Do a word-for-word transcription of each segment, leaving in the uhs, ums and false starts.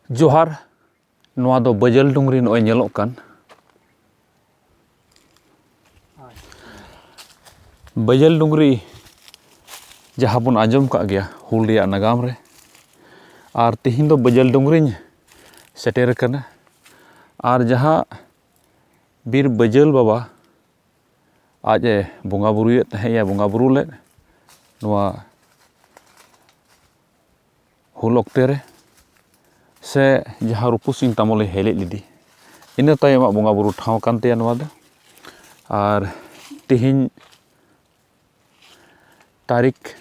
ᱡᱚᱦᱟᱨ᱾ ᱱᱚᱣᱟ ᱫᱚ ᱵᱟᱹᱡᱟᱹᱞ ᱰᱩᱝᱨᱤ ᱱᱚᱜᱼᱚᱭ ᱧᱮᱞᱚᱜ ᱠᱟᱱ ᱵᱟᱹᱡᱟᱹᱞ ᱰᱩᱝᱨᱤ, ᱡᱟᱦᱟᱸ ᱵᱚᱱ ᱟᱸᱡᱚᱢ ᱠᱟᱜ ᱜᱮᱭᱟ ᱦᱩᱞ ᱨᱮᱭᱟᱜ ᱱᱟᱜᱟᱢ ᱨᱮ᱾ ᱟᱨ ᱛᱮᱦᱮᱧ ᱫᱚ ᱵᱟᱹᱡᱟᱹᱞ ᱰᱩᱝᱨᱤᱧ ᱥᱮᱴᱮᱨ ᱟᱠᱟᱱᱟ᱾ ᱟᱨ ᱡᱟᱦᱟᱸ ᱵᱤᱨ ᱵᱟᱹᱡᱟᱹᱞ ᱵᱟᱵᱟ ᱟᱡ ᱮ ᱵᱚᱸᱜᱟ ᱵᱩᱨᱩᱭᱮᱫ ᱛᱟᱦᱮᱸᱫ, ᱵᱚᱸᱜᱟ ᱵᱩᱨᱩ ᱞᱮᱫ ᱱᱚᱣᱟ ᱦᱩᱞ ᱚᱠᱛᱮ ᱨᱮ, ᱥᱮ ᱡᱟᱦᱟᱸ ᱨᱩᱯᱩ ᱥᱤᱝ ᱛᱟᱢᱚᱞᱮ ᱦᱮᱡ ᱞᱮᱫ ᱞᱮᱫᱮ, ᱤᱱᱟᱹ ᱛᱟᱭᱚᱢᱟᱜ ᱵᱚᱸᱜᱟ ᱵᱩᱨᱩ ᱴᱷᱟᱶ ᱠᱟᱱ ᱛᱟᱭᱟ ᱱᱚᱣᱟ ᱫᱚ᱾ ᱟᱨ ᱛᱮᱦᱮᱧ ᱛᱟᱹᱨᱤᱠᱷ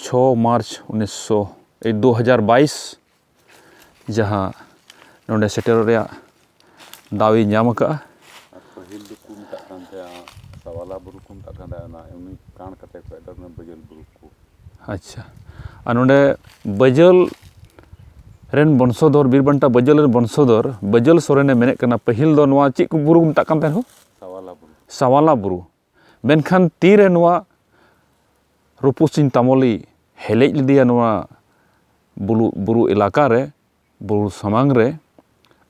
ᱪᱷᱚ ᱢᱟᱨᱪ ᱩᱱᱤᱥᱥᱚ, ᱮᱭ, ᱫᱩ ᱦᱟᱡᱟᱨ ᱵᱟᱭᱤᱥ, ᱡᱟᱦᱟᱸ ᱱᱚᱰᱮ ᱥᱮᱴᱮᱨᱚᱜ ᱨᱮᱭᱟᱜ ᱫᱟᱣ ᱤᱧ ᱧᱟᱢ ᱟᱠᱟᱫᱼᱟ᱾ ᱟᱨ ᱯᱟᱹᱦᱤᱞ ᱫᱚᱠᱚ ᱢᱮᱛᱟᱜ ᱠᱟᱱ ᱛᱟᱦᱮᱸᱫ ᱥᱟᱣᱟᱞᱟ ᱵᱩᱨᱩ ᱠᱚ ᱢᱮᱛᱟᱜ ᱠᱟᱱ ᱛᱟᱦᱮᱸᱫ, ᱚᱱᱟ ᱩᱱᱤ ᱠᱟᱬ ᱠᱟᱛᱮ ᱠᱚ ᱮᱴᱟᱜ ᱵᱟᱹᱡᱟᱹᱞ ᱵᱩᱨᱩ ᱠᱚ᱾ ᱟᱪᱪᱷᱟ, ᱟᱨ ᱱᱚᱰᱮ ᱵᱟᱹᱡᱟᱹᱞ ᱨᱮᱱ ᱵᱚᱝᱥᱚᱫᱷᱚᱨ, ᱵᱤᱨ ᱵᱟᱱᱴᱟ ᱵᱟᱹᱡᱟᱹᱞ ᱨᱮᱱ ᱵᱚᱝᱥᱚᱫᱷᱚᱨ ᱵᱟᱹᱡᱟᱹᱞ ᱥᱚᱨᱮᱱᱮ ᱢᱮᱱᱮᱫ ᱠᱟᱱᱟ, ᱯᱟᱹᱦᱤᱞ ᱫᱚ ᱱᱚᱣᱟ ᱪᱮᱫ ᱠᱚ ᱵᱩᱨᱩ ᱠᱚ ᱢᱮᱛᱟᱜ ᱠᱟᱱ ᱛᱟᱦᱮᱸᱱ ᱦᱳ? ᱥᱟᱣᱟᱞᱟ ᱵᱩᱨᱩ᱾ ᱥᱟᱣᱟᱞᱟ ᱵᱩᱨᱩ᱾ ᱢᱮᱱᱠᱷᱟᱱ ᱛᱤᱨᱮ ᱱᱚᱣᱟ ᱨᱩᱯᱩ ᱥᱤᱝ ᱛᱟᱢᱚᱞᱤ ᱦᱮᱞᱮᱡ ᱞᱮᱫᱮᱭᱟ ᱱᱚᱣᱟ ᱵᱩᱞᱩ-, ᱵᱩᱨᱩ ᱮᱞᱟᱠᱟ ᱨᱮ, ᱵᱩᱨᱩ ᱥᱟᱢᱟᱝ ᱨᱮ᱾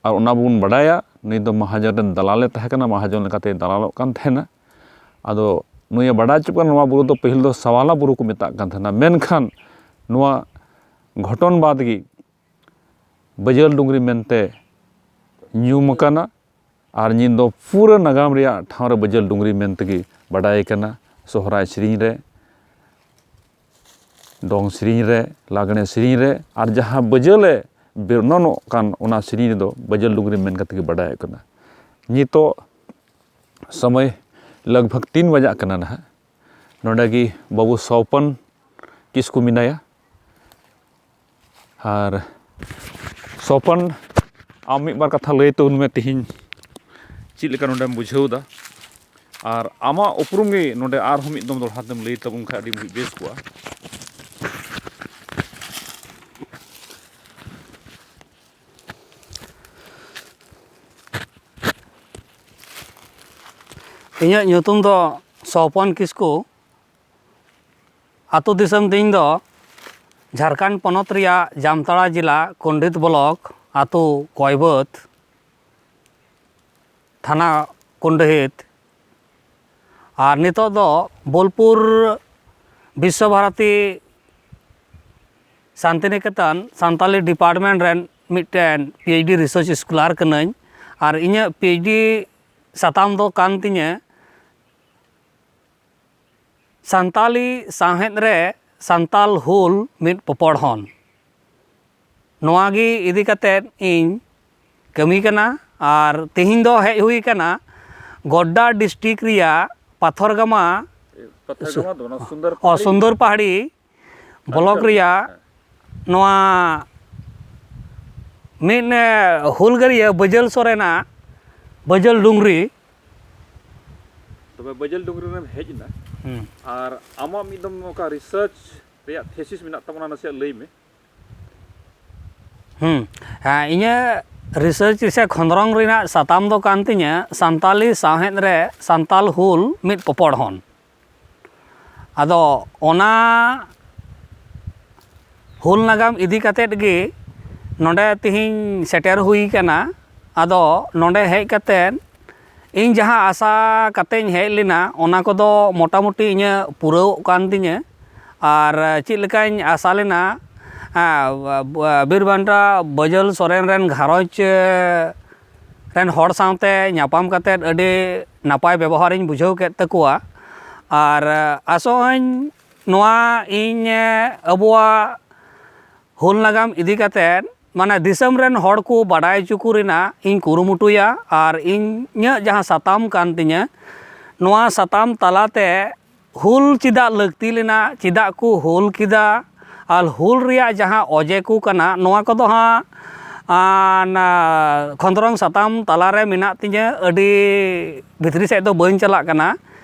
ᱟᱨ ᱚᱱᱟ ᱵᱚᱱ ᱵᱟᱰᱟᱭᱟ, ᱱᱩᱭ ᱫᱚ ᱢᱟᱦᱟᱡᱚᱱ ᱨᱮᱱ ᱫᱟᱞᱟᱞᱮ ᱛᱟᱦᱮᱸ ᱠᱟᱱᱟ, ᱢᱟᱦᱟᱡᱚᱱ ᱞᱮᱠᱟᱛᱮᱭ ᱫᱟᱞᱟᱞᱚᱜ ᱠᱟᱱ ᱛᱟᱦᱮᱱᱟ᱾ ᱟᱫᱚ ᱱᱩᱭᱮ ᱵᱟᱰᱟᱭ ᱦᱚᱪᱚ ᱠᱚᱣᱟ, ᱱᱚᱣᱟ ᱵᱩᱨᱩ ᱫᱚ ᱯᱟᱹᱦᱤᱞ ᱫᱚ ᱥᱟᱣᱟᱞᱟ ᱵᱩᱨᱩ ᱠᱚ ᱢᱮᱛᱟᱜ ᱠᱟᱱ ᱛᱟᱦᱮᱱᱟ, ᱢᱮᱱᱠᱷᱟᱱ ᱱᱚᱣᱟ ᱜᱷᱚᱴᱚᱱ ᱵᱟᱫᱽ ᱜᱮ ᱵᱟᱹᱡᱟᱹᱞ ᱰᱩᱝᱨᱤ ᱢᱮᱱᱛᱮ ᱧᱩᱢ ᱟᱠᱟᱱᱟ᱾ ᱟᱨ ᱱᱤᱛ ᱫᱚ ᱯᱩᱨᱟᱹ ᱱᱟᱜᱟᱢ ᱨᱮᱭᱟᱜ ᱴᱷᱟᱶ ᱨᱮ ᱵᱟᱹᱡᱟᱹᱞ ᱰᱩᱝᱨᱤ ᱢᱮᱱ ᱛᱮᱜᱮ ᱵᱟᱰᱟᱭ ᱠᱟᱱᱟ᱾ ᱥᱚᱦᱨᱟᱭ ᱥᱮᱨᱮᱧ ᱨᱮ, ᱫᱚᱝ ᱥᱮᱨᱮᱧ ᱨᱮ, ᱞᱟᱜᱽᱬᱮ ᱥᱮᱨᱮᱧ ᱨᱮ, ᱟᱨ ᱡᱟᱦᱟᱸ ᱵᱟᱹᱡᱟᱹᱞᱮ ᱵᱚᱨᱱᱚᱱᱚᱜ ᱠᱟᱱ, ᱚᱱᱟ ᱥᱮᱨᱮᱧ ᱨᱮᱫᱚ ᱵᱟᱹᱡᱟᱹᱞ ᱰᱩᱝᱨᱤ ᱢᱮᱱ ᱠᱟᱛᱮ ᱜᱮ ᱵᱟᱰᱟᱭᱚᱜ ᱠᱟᱱᱟ᱾ ᱱᱤᱛᱚᱜ ᱥᱚᱢᱚᱭ ᱞᱟᱜᱽ ᱵᱷᱟᱜᱽ ᱛᱤᱱ ᱵᱟᱡᱟᱜ ᱠᱟᱱᱟ ᱱᱟᱦᱟᱜ᱾ ᱱᱚᱰᱮ ᱜᱮ ᱵᱟᱹᱵᱩ ᱥᱚᱯᱚᱱ ᱠᱤᱥᱠᱩ ᱢᱮᱱᱟᱭᱟ᱾ ᱟᱨ ᱥᱚᱯᱚᱱ, ᱟᱢ ᱢᱤᱫ ᱵᱟᱨ ᱠᱟᱛᱷᱟ ᱞᱟᱹᱭ ᱛᱟᱵᱚᱱ ᱢᱮ, ᱛᱮᱦᱮᱧ ᱪᱮᱫ ᱞᱮᱠᱟ ᱱᱚᱰᱮᱢ ᱵᱩᱡᱷᱟᱹᱣ ᱮᱫᱟ? ᱟᱨ ᱟᱢᱟᱜ ᱩᱯᱨᱩᱢ ᱜᱮ ᱱᱚᱰᱮ ᱟᱨᱦᱚᱸ ᱢᱤᱫ ᱫᱚᱢ ᱫᱚᱦᱲᱟ ᱛᱮᱢ ᱞᱟᱹᱭ ᱛᱟᱵᱚᱱ ᱠᱷᱟᱱ ᱟᱹᱰᱤ ᱵᱮᱥ ᱠᱚᱜᱼᱟ᱾ ᱤᱧᱟᱹᱜ ᱧᱩᱛᱩᱢ ᱫᱚ ᱥᱚᱯᱚᱱ ᱠᱤᱥᱠᱩ᱾ ᱟᱹᱛᱩ ᱫᱤᱥᱚᱢ ᱛᱤᱧ ᱫᱚ ᱡᱷᱟᱲᱠᱷᱚᱸᱰ ᱯᱚᱱᱚᱛ ᱨᱮᱭᱟᱜ ᱡᱟᱢᱛᱟᱲᱟ ᱡᱮᱞᱟ ᱠᱚᱱᱰᱤᱛ ᱵᱞᱚᱠ, ᱟᱹᱛᱩ ᱠᱚᱭᱵᱟᱹᱫᱽ, ᱛᱷᱟᱱᱟ ᱠᱚᱱᱰᱤᱛ᱾ ᱟᱨ ᱱᱤᱛᱚᱜ ᱫᱚ ᱵᱳᱞᱯᱩᱨ ᱵᱤᱥᱥᱚ ᱵᱷᱟᱨᱚᱛᱤ ᱥᱟᱱᱛᱤᱱᱤᱠᱮᱛᱚᱱ ᱥᱟᱱᱛᱟᱞᱤ ᱰᱤᱯᱟᱨᱴᱢᱮᱱᱴ ᱨᱮᱱ ᱢᱤᱫᱴᱮᱱ PhD research scholar ᱠᱟᱹᱱᱟᱹᱧ᱾ ᱟᱨ ᱤᱧᱟᱹᱜ PhD ᱥᱟᱛᱟᱢ ᱫᱚ ᱠᱟᱱ ᱛᱤᱧᱟᱹ ᱥᱟᱱᱛᱟᱞᱤ ᱥᱟᱶᱦᱮᱫ ᱨᱮ ᱥᱟᱱᱛᱟᱞ ᱦᱩᱞ ᱢᱤᱫ ᱯᱚᱯᱚᱲᱦᱚᱱ᱾ ᱱᱚᱣᱟ ᱜᱮ ᱤᱫᱤ ᱠᱟᱛᱮᱫ ᱤᱧ ᱠᱟᱹᱢᱤ ᱠᱟᱱᱟ᱾ ᱟᱨ ᱛᱮᱦᱮᱧ ᱫᱚ ᱦᱮᱡ ᱦᱩᱭ ᱠᱟᱱᱟ ᱜᱚᱰᱰᱟ ᱰᱤᱥᱴᱨᱤᱠᱴ ᱨᱮᱭᱟᱜ ᱯᱟᱛᱷᱚᱨᱜᱟᱢᱟ ᱯᱟᱛᱷᱚᱨᱜᱟᱢᱟ ᱫᱚ ᱵᱟᱝ, ᱥᱩᱱᱫᱚᱨ ᱚ, ᱯᱟᱦᱟᱲᱤ᱾ ᱥᱩᱱᱫᱚᱨ ᱯᱟᱦᱟᱲᱤ ᱵᱞᱚᱠ ᱟᱪᱪᱷᱟ, ᱨᱮᱭᱟᱜ ᱦᱮᱸ᱾ ᱱᱚᱣᱟ ᱢᱤᱫ, ᱮ, ᱦᱩᱞᱜᱟᱹᱨᱤᱭᱟᱹ ᱵᱟᱹᱡᱟᱹᱞ ᱥᱚᱨᱮᱱᱟᱜ ᱵᱟᱹᱡᱟᱹᱞ ᱰᱩᱝᱨᱤ᱾ ᱛᱚᱵᱮ ᱵᱟᱹᱡᱟᱹᱞ ᱰᱩᱝᱨᱤ ᱨᱮᱢ ᱦᱮᱡ ᱮᱱᱟ᱾ ᱦᱩᱸ᱾ ᱟᱨ ᱟᱢᱟᱜ ᱢᱤᱫ ᱫᱚᱢ ᱱᱚᱝᱠᱟ ᱨᱤᱥᱟᱨᱪ ᱨᱮᱭᱟᱜ ᱛᱷᱮᱥᱤᱥ ᱢᱮᱱᱟᱜ ᱛᱟᱵᱚᱱᱟ, ᱱᱟᱥᱮᱭᱟᱜ ᱞᱟᱹᱭ ᱢᱮ᱾ ᱦᱩᱸ᱾ ᱦᱮᱸ, ᱤᱧᱟᱹᱜ ᱨᱤᱥᱟᱨᱪ ᱥᱮ ᱠᱷᱚᱸᱫᱽᱨᱚᱝ ᱨᱮᱱᱟᱜ ᱥᱟᱛᱟᱢ ᱫᱚ ᱠᱟᱱ ᱛᱤᱧᱟᱹ ᱥᱟᱱᱛᱟᱞᱤ ᱥᱟᱶᱦᱮᱫ ᱨᱮ ᱥᱟᱱᱛᱟᱞ ᱦᱩᱞ ᱢᱤᱫ ᱯᱚᱯᱚᱲᱦᱚᱱ᱾ ᱟᱫᱚ ᱚᱱᱟ ᱦᱩᱞ ᱱᱟᱜᱟᱢ ᱤᱫᱤ ᱠᱟᱛᱮᱫ ᱜᱮ ᱱᱚᱰᱮ ᱛᱮᱦᱮᱧ ᱥᱮᱴᱮᱨ ᱦᱩᱭ ᱠᱟᱱᱟ᱾ ᱟᱫᱚ ᱱᱚᱰᱮ ᱦᱮᱡ ᱠᱟᱛᱮᱫ ᱤᱧ ᱡᱟᱦᱟᱸ ᱟᱥᱟ ᱠᱟᱛᱮᱧ ᱦᱮᱡ ᱞᱮᱱᱟ, ᱚᱱᱟ ᱠᱚᱫᱚ ᱢᱚᱴᱟᱢᱩᱴᱤ ᱤᱧᱟᱹᱜ ᱯᱩᱨᱟᱹᱣᱚᱜ ᱠᱟᱱ ᱛᱤᱧᱟᱹ᱾ ᱟᱨ ᱪᱮᱫ ᱞᱮᱠᱟᱧ ᱟᱥᱟ ᱞᱮᱱᱟ, ᱮᱸ, ᱵᱤᱨ ᱵᱟᱱᱴᱟ ᱵᱟᱹᱡᱟᱹᱞ ᱥᱚᱨᱮᱱ ᱨᱮᱱ ᱜᱷᱟᱨᱚᱸᱡᱽ ᱨᱮᱱ ᱦᱚᱲ ᱥᱟᱶᱛᱮ ᱧᱟᱯᱟᱢ ᱠᱟᱛᱮᱫ ᱟᱹᱰᱤ ᱱᱟᱯᱟᱭ ᱵᱮᱵᱚᱦᱟᱨᱤᱧ ᱵᱩᱡᱷᱟᱹᱣ ᱠᱮᱫ ᱛᱟᱠᱚᱣᱟ᱾ ᱟᱨ ᱟᱥᱚᱜ ᱟᱹᱧ ᱱᱚᱣᱟ ᱤᱧ ᱟᱵᱚᱣᱟᱜ ᱦᱩᱞ ᱱᱟᱜᱟᱢ ᱤᱫᱤ ᱠᱟᱛᱮᱫ, ᱢᱟᱱᱮ, ᱫᱤᱥᱚᱢ ᱨᱮᱱ ᱦᱚᱲ ᱠᱚ ᱵᱟᱰᱟᱭ ᱦᱚᱪᱚ ᱠᱚ ᱨᱮᱱᱟᱜ ᱤᱧ ᱠᱩᱨᱩᱢᱩᱴᱩᱭᱟ᱾ ᱟᱨ ᱤᱧᱟᱹᱜ ᱡᱟᱦᱟᱸ ᱥᱟᱛᱟᱢ ᱠᱟᱱ ᱛᱤᱧᱟᱹ, ᱱᱚᱣᱟ ᱥᱟᱛᱟᱢ ᱛᱟᱞᱟᱛᱮ ᱦᱩᱞ ᱪᱮᱫᱟᱜ ᱞᱟᱹᱠᱛᱤ ᱞᱮᱱᱟ, ᱪᱮᱫᱟᱜ ᱠᱚ ᱦᱩᱞ ᱠᱮᱫᱟ, ᱟᱨ ᱦᱩᱞ ᱨᱮᱭᱟᱜ ᱡᱟᱦᱟᱸ ᱚᱡᱮ ᱠᱚ ᱠᱟᱱᱟ, ᱱᱚᱣᱟ ᱠᱚᱫᱚ ᱦᱟᱸᱜ, ᱟᱸ, ᱱᱟ, ᱠᱷᱚᱸᱫᱽᱨᱚᱝ ᱥᱟᱛᱟᱢ ᱛᱟᱞᱟᱨᱮ ᱢᱮᱱᱟᱜ ᱛᱤᱧᱟᱹ, ᱟᱹᱰᱤ ᱵᱷᱤᱛᱨᱤ ᱥᱮᱫ ᱫᱚ ᱵᱟᱹᱧ ᱪᱟᱞᱟᱜ ᱠᱟᱱᱟ᱾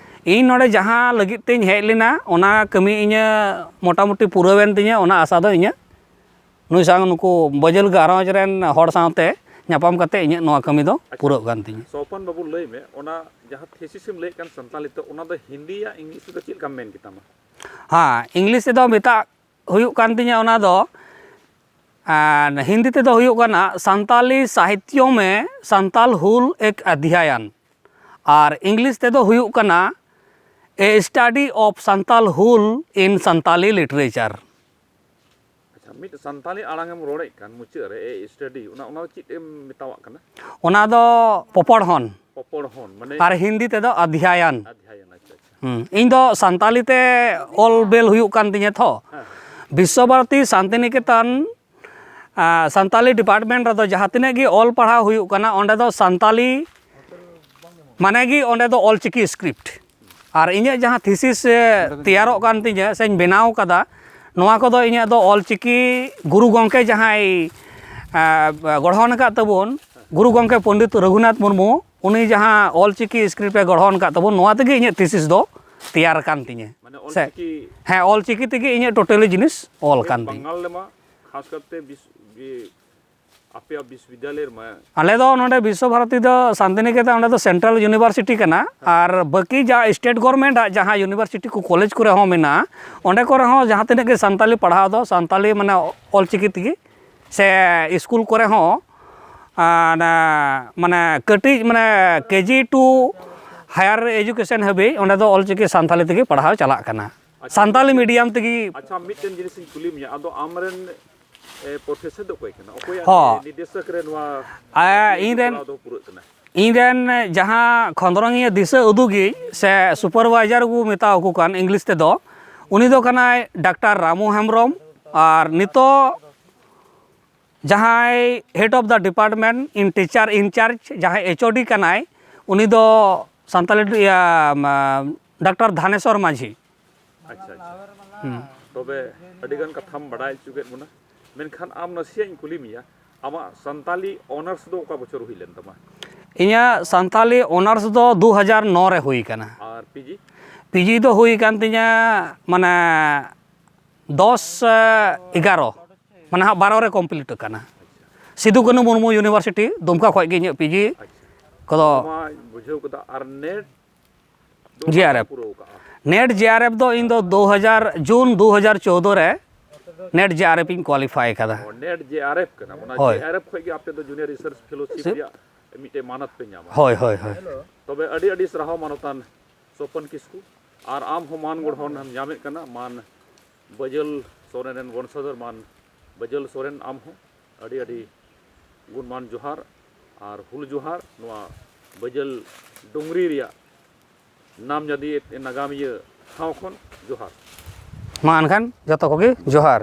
ᱤᱧ ᱱᱚᱰᱮ ᱡᱟᱦᱟᱸ ᱞᱟᱹᱜᱤᱫ ᱛᱤᱧ ᱦᱮᱡ ᱞᱮᱱᱟ, ᱚᱱᱟ ᱠᱟᱹᱢᱤ ᱤᱧᱟᱹᱜ ᱢᱚᱴᱟᱢᱩᱴᱤ ᱯᱩᱨᱟᱹᱣᱮᱱ ᱛᱤᱧᱟᱹ, ᱚᱱᱟ ᱟᱥᱟ ᱫᱚ ᱤᱧᱟᱹᱜ ᱱᱩᱭ ᱥᱟᱶ ᱱᱩᱠᱩ ᱵᱟᱹᱡᱟᱹᱞ ᱜᱷᱟᱨᱚᱸᱡᱽ ᱨᱮᱱ ᱦᱚᱲ ᱥᱟᱶᱛᱮ ᱧᱟᱯᱟᱢ ᱠᱟᱛᱮ ᱤᱧᱟᱹᱜ ᱱᱚᱣᱟ ᱠᱟᱹᱢᱤ ᱫᱚ ᱟᱪᱪᱷᱟ᱾ ᱯᱩᱨᱟᱹᱜ ᱠᱟᱱ ᱛᱤᱧᱟᱹ᱾ ᱥᱚᱯᱚᱱ ᱵᱟᱹᱵᱩ, ᱞᱟᱹᱭ ᱢᱮ, ᱚᱱᱟ ᱡᱟᱦᱟᱸ ᱛᱷᱤᱥᱤᱥ ᱮᱢ ᱞᱟᱹᱭᱮᱫ ᱠᱟᱱ ᱥᱟᱱᱛᱟᱞᱤ ᱛᱮ, ᱚᱱᱟ ᱫᱚ ᱦᱤᱱᱫᱤᱭᱟᱜ ᱤᱝᱞᱤᱥ ᱛᱮᱫᱚ ᱪᱮᱫ ᱞᱮᱠᱟᱢ ᱢᱮᱱ ᱠᱮᱛᱟᱢᱟ? ᱦᱮᱸ, ᱤᱝᱞᱤᱥ ᱛᱮᱫᱚ ᱢᱮᱛᱟᱜ ᱦᱩᱭᱩᱜ ᱠᱟᱱ ᱛᱤᱧᱟᱹ ᱚᱱᱟ ᱫᱚ, ᱟᱨ ᱦᱤᱱᱫᱤ ᱛᱮᱫᱚ ᱦᱩᱭᱩᱜ ᱠᱟᱱᱟ ᱥᱟᱱᱛᱟᱞᱤ ᱥᱟᱦᱤᱛᱭᱚ ᱢᱮ ᱥᱟᱱᱛᱟᱞ ᱦᱩᱞ ᱮᱠ ᱚᱫᱷᱭᱟᱭᱟᱱ, ᱟᱨ ᱤᱝᱞᱤᱥ ᱛᱮᱫᱚ ᱦᱩᱭᱩᱜ ᱠᱟᱱᱟ A Study of Santal Hul in Santali Literature᱾ ᱟᱪᱪᱷᱟ, ᱢᱤᱫ ᱥᱟᱱᱛᱟᱞᱤ ᱟᱲᱟᱝ ᱮᱢ ᱨᱚᱲᱮᱫ ᱠᱟᱱ ᱢᱩᱪᱟᱹᱫ ᱨᱮ ᱮ ᱥᱴᱟᱰᱤ, ᱚᱱᱟ ᱚᱱᱟ ᱫᱚ ᱪᱮᱫ ᱮᱢ ᱢᱮᱛᱟᱣᱟᱜ ᱠᱟᱱᱟ? ᱚᱱᱟ ᱫᱚ ᱯᱚᱯᱚᱲᱦᱚᱱ, ᱯᱚᱯᱚᱲᱦᱚᱱ ᱢᱟᱱᱮ ᱟᱨ ᱦᱤᱱᱫᱤ ᱛᱮᱫᱚ ᱟᱫᱷᱭᱟᱭᱟᱱ᱾ ᱟᱫᱷᱭᱟᱭᱚᱱ᱾ ᱟᱪᱪᱷᱟ, ᱟᱪᱪᱷᱟ᱾ ᱦᱩᱸ, ᱤᱧ ᱫᱚ ᱥᱟᱱᱛᱟᱞᱤ ᱛᱮ ᱚᱞ ᱵᱮᱞ ᱦᱩᱭᱩᱜ ᱠᱟᱱ ᱛᱤᱧᱟᱹ ᱛᱷᱚ᱾ ᱦᱮᱸ, ᱦᱮᱸ᱾ ᱵᱤᱥᱥᱚᱵᱷᱟᱨᱚᱛᱤ ᱥᱟᱱᱛᱤᱱᱤᱠᱮᱛᱚᱱ, ᱟ, ᱥᱟᱱᱛᱟᱞᱤ ᱰᱤᱯᱟᱨᱴᱢᱮᱱᱴ ᱨᱮᱫᱚ ᱡᱟᱦᱟᱸ ᱛᱤᱱᱟᱹᱜ ᱜᱮ ᱚᱞ ᱯᱟᱲᱦᱟᱣ ᱦᱩᱭᱩᱜ ᱠᱟᱱᱟ, ᱚᱸᱰᱮ ᱫᱚ ᱥᱟᱱᱛᱟᱞᱤ, ᱢᱟᱱᱮ ᱜᱮ ᱚᱸᱰᱮ ᱫᱚ ᱚᱞᱪᱤᱠᱤ ᱥᱠᱨᱤᱯᱴ᱾ ᱟᱨ ᱤᱧᱟᱹᱜ ᱡᱟᱦᱟᱸ ᱛᱷᱤᱥᱤᱥ ᱛᱮᱭᱟᱨᱚᱜ ᱠᱟᱱ ᱛᱤᱧᱟᱹ ᱥᱮᱧ ᱵᱮᱱᱟᱣ ᱠᱟᱫᱟ, ᱱᱚᱣᱟ ᱠᱚᱫᱚ ᱤᱧᱟᱹᱜ ᱫᱚ ᱚᱞᱪᱤᱠᱤ ᱜᱩᱨᱩ ᱜᱚᱢᱠᱮ ᱡᱟᱦᱟᱸᱭ, ᱟ, ᱜᱚᱲᱦᱚᱱ ᱟᱠᱟᱫ ᱛᱟᱵᱚᱱ, ᱜᱩᱨᱩ ᱜᱚᱢᱠᱮ ᱯᱚᱱᱰᱤᱛ ᱨᱚᱜᱷᱩᱱᱟᱛᱷ ᱢᱩᱨᱢᱩ, ᱩᱱᱤ ᱡᱟᱦᱟᱸ ᱚᱞᱪᱤᱠᱤ ᱥᱠᱨᱤᱯᱴ ᱮ ᱜᱚᱲᱦᱚᱱ ᱟᱠᱟᱫ ᱛᱟᱵᱚᱱ, ᱱᱚᱣᱟ ᱛᱮᱜᱮ ᱤᱧᱟᱹᱜ ᱛᱷᱤᱥᱤᱥ ᱫᱚ ᱛᱮᱭᱟᱨ ᱟᱠᱟᱱ ᱛᱤᱧᱟᱹ᱾ ᱢᱟᱱᱮ ᱥᱮ, ᱚᱞᱪᱤᱠᱤ ᱦᱮᱸ, ᱚᱞᱪᱤᱠᱤ ᱛᱮᱜᱮ ᱤᱧᱟᱹᱜ ᱴᱳᱴᱟᱞᱤ ᱡᱤᱱᱤᱥ ᱚᱞ ᱟᱠᱟᱱ ᱛᱤᱧᱟᱹ᱾ ᱵᱟᱝᱜᱟᱞ ᱨᱮᱢᱟ ᱠᱷᱟᱥ ᱠᱟᱨᱛᱮ ᱵᱤᱥ-, ᱵᱤ-, ᱟᱯᱮᱭᱟᱜ ᱵᱤᱥᱣᱤᱫᱽᱭᱟᱞᱚᱭ ᱨᱮᱢᱟ ᱟᱞᱮ ᱫᱚ ᱱᱚᱰᱮ ᱵᱤᱥᱥᱚ ᱵᱷᱟᱨᱚᱛᱤ ᱫᱚ ᱥᱟᱱᱛᱤᱱᱤᱠᱮᱛᱚᱱ, ᱚᱸᱰᱮ ᱫᱚ ᱥᱮᱱᱴᱨᱟᱞ ᱤᱭᱩᱱᱤᱵᱷᱟᱨᱥᱤᱴᱤ ᱠᱟᱱᱟ᱾ ᱟᱨ ᱵᱟᱹᱠᱤ ᱡᱟ ᱥᱴᱮᱴ ᱜᱚᱵᱷᱚᱨᱢᱮᱱᱴ ᱟᱜ ᱡᱟᱦᱟᱸ ᱤᱭᱩᱱᱤᱵᱷᱟᱨᱥᱤᱴᱤ ᱠᱚ, ᱠᱚᱞᱮᱡᱽ ᱠᱚᱨᱮ ᱦᱚᱸ ᱢᱮᱱᱟᱜᱼᱟ, ᱚᱸᱰᱮ ᱠᱚᱨᱮ ᱦᱚᱸ ᱡᱟᱦᱟᱸ ᱛᱤᱱᱟᱹᱜ ᱜᱮ ᱥᱟᱱᱛᱟᱞᱤ ᱯᱟᱲᱦᱟᱣ ᱫᱚ ᱥᱟᱱᱛᱟᱞᱤ, ᱢᱟᱱᱮ, ᱚᱞᱪᱤᱠᱤ ᱛᱮᱜᱮ, ᱥᱮ ᱥᱠᱩᱞ ᱠᱚᱨᱮ ᱦᱚᱸ, ᱟᱨ, ᱢᱟᱱᱮ, ᱠᱟᱹᱴᱤᱡ, ᱢᱟᱱᱮ, ᱠᱮᱡᱤ ᱴᱩ ᱦᱟᱭᱟᱨ ᱮᱡᱩᱠᱮᱥᱚᱱ ᱦᱟᱹᱵᱤᱡ ᱚᱸᱰᱮ ᱫᱚ ᱚᱞᱪᱤᱠᱤ ᱥᱟᱱᱛᱟᱞᱤ ᱛᱮᱜᱮ ᱯᱟᱲᱦᱟᱣ ᱪᱟᱞᱟᱜ ᱠᱟᱱᱟ, ᱥᱟᱱᱛᱟᱞᱤ ᱢᱤᱰᱤᱭᱟᱢ ᱛᱮᱜᱮ᱾ ᱟᱪᱪᱷᱟ, ᱢᱤᱫᱴᱮᱱ ᱡᱤᱱᱤᱥ ᱤᱧ ᱠᱩᱞᱤ ᱢᱮᱭᱟ, ᱟᱫᱚ ᱟᱢᱨᱮᱱ, ᱮ, ᱯᱨᱚᱯᱷᱮᱥᱚᱨ ᱫᱚ ᱚᱠᱚᱭ ᱠᱟᱱᱟ? ᱚᱠᱚᱭᱟᱜ ᱦᱚᱸ᱾ ᱱᱤᱨᱫᱮᱥᱚᱠ ᱨᱮ ᱱᱚᱣᱟ ᱟ, ᱤᱭᱟᱹ ᱤᱧ ᱨᱮᱱ ᱠᱚᱨᱟᱣ ᱫᱚ ᱯᱩᱨᱟᱹᱜ ᱠᱟᱱᱟ? ᱤᱧ ᱨᱮᱱ ᱡᱟᱦᱟᱸ ᱠᱷᱚᱸᱫᱽᱨᱚᱝᱤᱭᱟᱹ ᱫᱤᱥᱟᱹ ᱩᱫᱩᱜᱤᱡ ᱥᱮ ᱥᱩᱯᱟᱨᱵᱷᱟᱭᱡᱟᱨ ᱠᱚ ᱢᱮᱛᱟ ᱟᱠᱚ ᱠᱟᱱ ᱤᱝᱞᱤᱥ ᱛᱮᱫᱚ, ᱩᱱᱤ ᱫᱚ ᱠᱟᱱᱟᱭ ᱰᱟᱠᱛᱟᱨ ᱨᱟᱢᱩ ᱦᱮᱢᱵᱨᱚᱢ᱾ ᱟᱨ ᱱᱤᱛᱚᱜ ᱡᱟᱦᱟᱸᱭ head of the department in teacher in charge, ᱡᱟᱦᱟᱸᱭ ᱮᱭᱤᱪ ᱳ ᱰᱤ ᱠᱟᱱᱟᱭ, ᱩᱱᱤ ᱫᱚ ᱥᱟᱱᱛᱟᱞᱤ, ᱤᱭᱟᱹ, ᱢᱟ, ᱰᱟᱠᱛᱟᱨ ᱫᱷᱟᱱᱮᱥᱣᱚᱨ ᱢᱟᱹᱡᱷᱤ᱾ ᱟᱪᱪᱷᱟ, ᱟᱪᱪᱷᱟ᱾ ᱛᱚᱵᱮ ᱟᱹᱰᱤ ᱜᱟᱱ ᱠᱟᱛᱷᱟᱢ ᱵᱟᱰᱟᱭ ᱦᱚᱪᱚ ᱠᱮᱫ ᱵᱚᱱᱟ, ᱢᱮᱱᱠᱷᱟᱱ ᱟᱢ ᱱᱟᱥᱮᱭᱟᱜ ᱤᱧ ᱠᱩᱞᱤ ᱢᱮᱭᱟ, ᱟᱢᱟᱜ ᱥᱟᱱᱛᱟᱞᱤ ᱚᱱᱟᱨᱥ ᱫᱚ ᱚᱠᱟ ᱵᱚᱪᱷᱚᱨ ᱦᱩᱭ ᱞᱮᱱ ᱛᱟᱢᱟ? ᱤᱧᱟᱹᱜ ᱥᱟᱱᱛᱟᱞᱤ ᱚᱱᱟᱨᱥ ᱫᱚ ᱫᱩ ᱦᱟᱡᱟᱨ ᱱᱚ ᱨᱮ ᱦᱩᱭ ᱠᱟᱱᱟ᱾ ᱟᱨ ᱯᱤ ᱡᱤ? ᱯᱤ ᱡᱤ ᱫᱚ ᱦᱩᱭ ᱠᱟᱱ ᱛᱤᱧᱟᱹ, ᱢᱟᱱᱮ, ᱫᱚᱥ ᱮᱜᱟᱨᱚ, ᱢᱟᱱᱮ ᱦᱟᱸᱜ ᱵᱟᱨᱚ ᱨᱮ ᱠᱚᱢᱯᱞᱤᱴ ᱠᱟᱱᱟ᱾ ᱥᱤᱫᱩ ᱠᱟᱹᱱᱦᱩ ᱢᱩᱨᱢᱩ ᱤᱭᱩᱱᱤᱵᱷᱟᱨᱥᱤᱴᱤ ᱫᱩᱢᱠᱟ ᱠᱷᱚᱱ ᱜᱮ ᱤᱧᱟᱹᱜ ᱯᱤ ᱡᱤ ᱠᱚᱫᱚ᱾ ᱚᱱᱟ ᱢᱟᱧ ᱵᱩᱡᱷᱟᱹᱣ ᱠᱮᱫᱟ᱾ ᱟᱨ ᱱᱮᱴ ᱫᱚ ᱡᱮ ᱟᱨ ᱮᱯᱷ᱾ ᱯᱩᱨᱟᱹᱣ ᱠᱟᱜᱼᱟ? ᱱᱮᱴ ᱡᱮ ᱟᱨ ᱮᱯᱷ ᱫᱚ ᱤᱧ ᱫᱚ ᱫᱩ ᱦᱟᱡᱟᱨ, ᱡᱩᱱ ᱫᱩ ᱦᱟᱡᱟᱨ ᱪᱳᱫᱽᱫᱳ ᱨᱮ ᱱᱮᱴ ᱡᱮ ᱟᱨ ᱮᱯᱷ ᱤᱧ ᱠᱳᱣᱟᱞᱤᱯᱷᱟᱭ ᱟᱠᱟᱫᱟ᱾ ᱱᱮᱴ ᱡᱮ ᱟᱨ ᱮᱯᱷ ᱠᱟᱱᱟ, ᱚᱱᱟ ᱦᱳᱭ᱾ ᱡᱮ ᱟᱨ ᱮᱯᱷ ᱠᱷᱚᱱ ᱜᱮ ᱟᱯᱮ ᱫᱚ ᱡᱩᱱᱤᱭᱟᱨ ᱨᱤᱥᱟᱨᱪ ᱯᱷᱮᱞᱳᱥᱤᱯ ᱥᱤᱯ᱾ ᱨᱮᱭᱟᱜ ᱢᱤᱫᱴᱮᱱ ᱢᱟᱱᱚᱛ ᱯᱮ ᱧᱟᱢᱟ᱾ ᱦᱳᱭ ᱦᱳᱭ ᱦᱳᱭ᱾ ᱛᱚᱵᱮ ᱟᱹᱰᱤ ᱟᱹᱰᱤ ᱥᱟᱨᱦᱟᱣ ᱢᱟᱱᱚᱛᱟᱱ ᱥᱚᱯᱚᱱ ᱠᱤᱥᱠᱩ, ᱟᱨ ᱟᱢ ᱦᱚᱸ ᱢᱟᱱ ᱜᱚᱲᱦᱚᱱ ᱮᱢ ᱧᱟᱢᱮᱫ ᱠᱟᱱᱟ, ᱢᱟᱱ ᱵᱟᱹᱡᱟᱹᱞ ᱥᱚᱨᱮᱱ ᱨᱮᱱ ᱵᱚᱝᱥᱚᱫᱷᱚᱨ ᱢᱟᱱ ᱵᱟᱹᱡᱟᱹᱞ ᱥᱚᱨᱮᱱ, ᱟᱢ ᱦᱚᱸ ᱟᱹᱰᱤ ᱟᱹᱰᱤ ᱜᱩᱱᱢᱟᱱ ᱡᱚᱦᱟᱨ ᱟᱨ ᱦᱩᱞ ᱡᱚᱦᱟᱨ᱾ ᱱᱚᱣᱟ ᱵᱟᱹᱡᱟᱹᱞ ᱰᱩᱝᱨᱤ ᱨᱮᱭᱟᱜ ᱱᱟᱢ ᱡᱟᱫᱤ ᱱᱟᱜᱟᱢᱤᱭᱟᱹ ᱴᱷᱟᱶ ᱠᱷᱚᱱ ᱡᱚᱦᱟᱨ᱾ ᱢᱟ ᱮᱱᱠᱷᱟᱱ ᱡᱚᱛᱚ ᱠᱚᱜᱮ ᱡᱚᱦᱟᱨ᱾